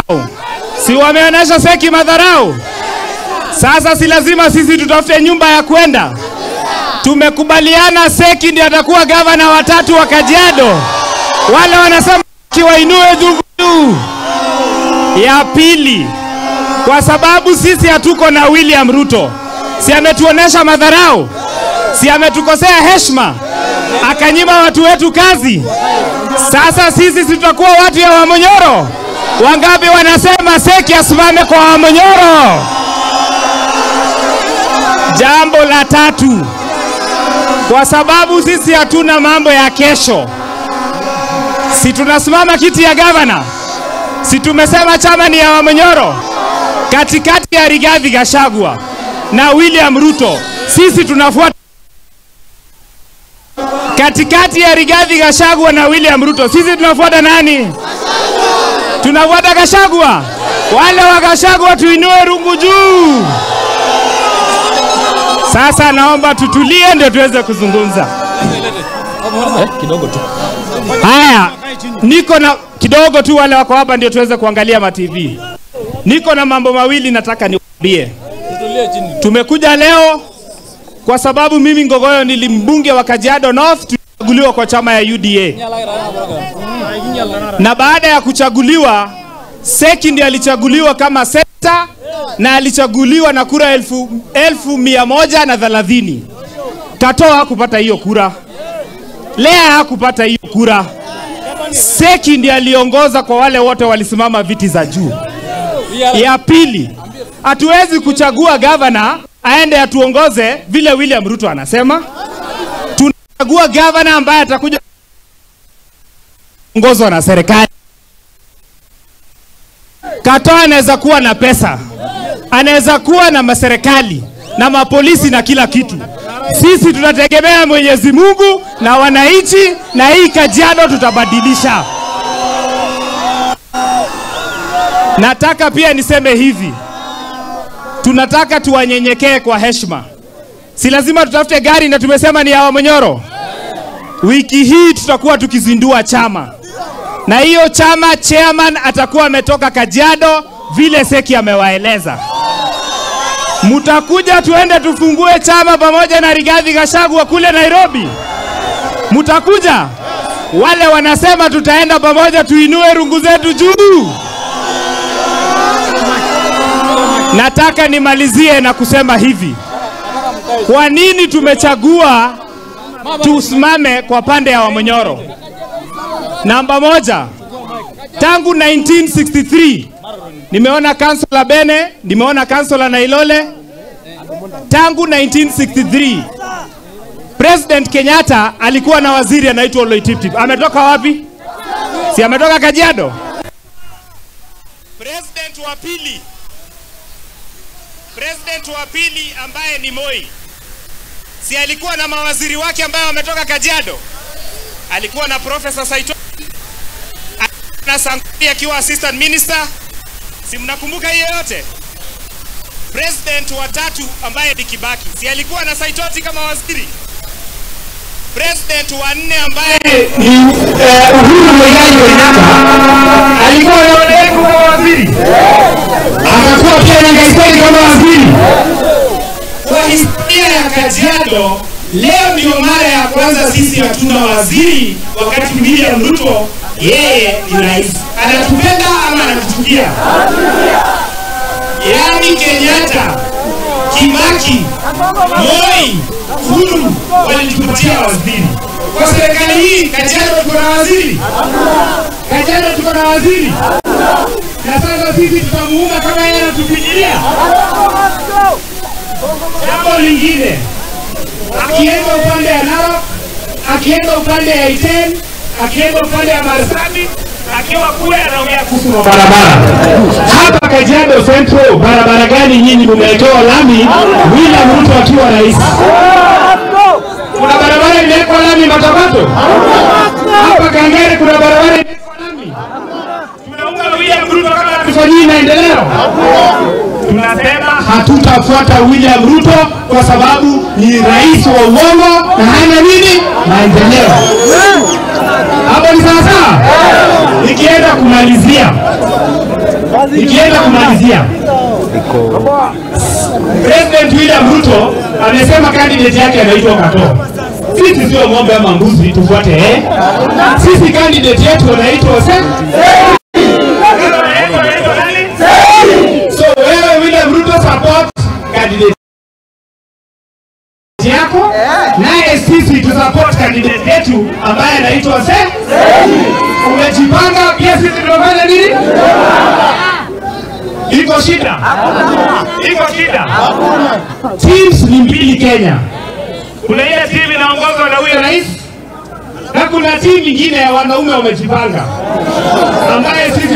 madharau? Si wameonesha Seki madharau? Sasa si lazima sisi tutafute nyumba ya kwenda. Tumekubaliana Seki ndiye atakuwa gavana watatu wa Kajiado. Wale wanasema kiwainue juu. Ya pili, kwa sababu sisi hatuko na William Ruto. Si ametuonesha madharau? Si ametukosea heshima? Akanyima watu wetu kazi. Sasa sisi tutakuwa watu ya Wamunyoro. Wangapi wanasema Seki asimame kwa Wamunyoro? Jambo la tatu, kwa sababu sisi hatuna mambo ya kesho. Si tunasimama kiti ya gavana? Si tumesema chama ni ya Wamunyoro? Katikati ya Rigathi Gachagua na William Ruto, sisi tunafuata. Katikati ya Rigathi Gachagua na William Ruto, sisi tunafuata nani? Tunafuata Gachagua. Wale wa Gachagua tuinue rungu juu. Sasa naomba tutulie ndio tuweze kuzungumza. Kidogo tu. Haya, niko na kidogo tu, wale wako hapa ndio tuweze kuangalia ma TV. Niko na mambo mawili nataka niwaambie. Tumekuja leo kwa sababu mimi Ngogoyo nili mbunge wa Kajiado North, tulichaguliwa kwa chama ya UDA. Na baada ya kuchaguliwa, Seki ndiye alichaguliwa kama seta na alichaguliwa na kura 1,130. Katoa hakupata hiyo kura. Lea hakupata hiyo kura. Seki ndiye aliongoza kwa wale wote walisimama viti za juu. Ya pili, hatuwezi kuchagua governor aende atuongoze vile William Ruto anasema. Tunachagua governor ambaye atakuja kuongozwa na serikali. Katoa anaweza kuwa na pesa, anaweza kuwa na maserikali na mapolisi na kila kitu. Sisi tunategemea Mwenyezi Mungu na wananchi, na hii Kajiado tutabadilisha. Nataka pia niseme hivi, tunataka tuwanyenyekee kwa heshima. Si lazima tutafute gari na tumesema ni ya Wamunyoro. Wiki hii tutakuwa tukizindua chama. Na hiyo chama chairman atakuwa ametoka Kajiado vile Seki amewaeleza. Mutakuja tuende tufungue chama pamoja na Rigathi Gachagua kule Nairobi. Mutakuja? Wale wanasema tutaenda pamoja tuinue rungu zetu juu. Nataka nimalizie na kusema hivi. Kwa nini tumechagua tusimame kwa pande ya Wamunyoro? Namba moja, tangu 1963 nimeona Councilor Bene, nimeona Councilor Nailole. Tangu 1963 President Kenyatta alikuwa na waziri anaitwa Oloitiptip. Ametoka wapi? Si ametoka Kajiado? President wa pili ambaye ni Moi, si alikuwa na mawaziri wake ambaye wametoka Kajiado? Alikuwa na Professor Saito na Sankuri akiwa assistant minister. Si mnakumbuka hiyo yote? President wa tatu ambaye ni Kibaki, si alikuwa na Saitoti kama waziri? President wa nne ambaye ni Uhuru Muigai Kenyatta alikuwa na Olengu kama waziri, akakuwa pia na Nkaissery kama waziri. Kwa historia ya Kajiado, leo ndio mara ya kwanza sisi hatuna waziri, wakati William Ruto yeye ni rais. Anatupenda ama anatuchukia? Yaani Kenyatta, Kibaki, Moi, Uhuru walitupatia waziri. Kwa serikali hii Kajiado tuko na waziri? Kajiado tuko na waziri? Na sasa sisi tutamuunga kama yeye anatufikiria? Jambo lingine, akienda upande ya Narok, akienda upande ya Iten, akienda upande ya Marsabit, akiwa kule anaongea kuhusu barabara. Hapa Kajiado Central, barabara gani nyinyi mmewekewa lami William Ruto akiwa rais? Kuna barabara imewekwa lami Matabato? Hapa Kangere kuna barabara imewekwa lami? Tunaunga William Ruto kama hatufanyii maendeleo? Tunasema hatutafuata William Ruto kwa sababu ni rais wa uongo na hana nini? Maendeleo. Hapo ni sawa sawa? Nikienda kumalizia, Nikienda kumalizia, President William Ruto amesema candidate yake anaitwa Katoo. Sisi sio ng'ombe ama mbuzi tufuate eh? Sisi candidate yetu anaitwa So wewe William Ruto support candidate yako, naye sisi tu support candidate yetu ambaye anaitwa Umejipanga pia, sisi tunafanya nini? Iko shida? Iko shida? Teams ni mbili Kenya. Kuna ile timu inaongozwa na huyo rais na kuna timu nyingine ya wanaume wamejipanga, ambaye sisi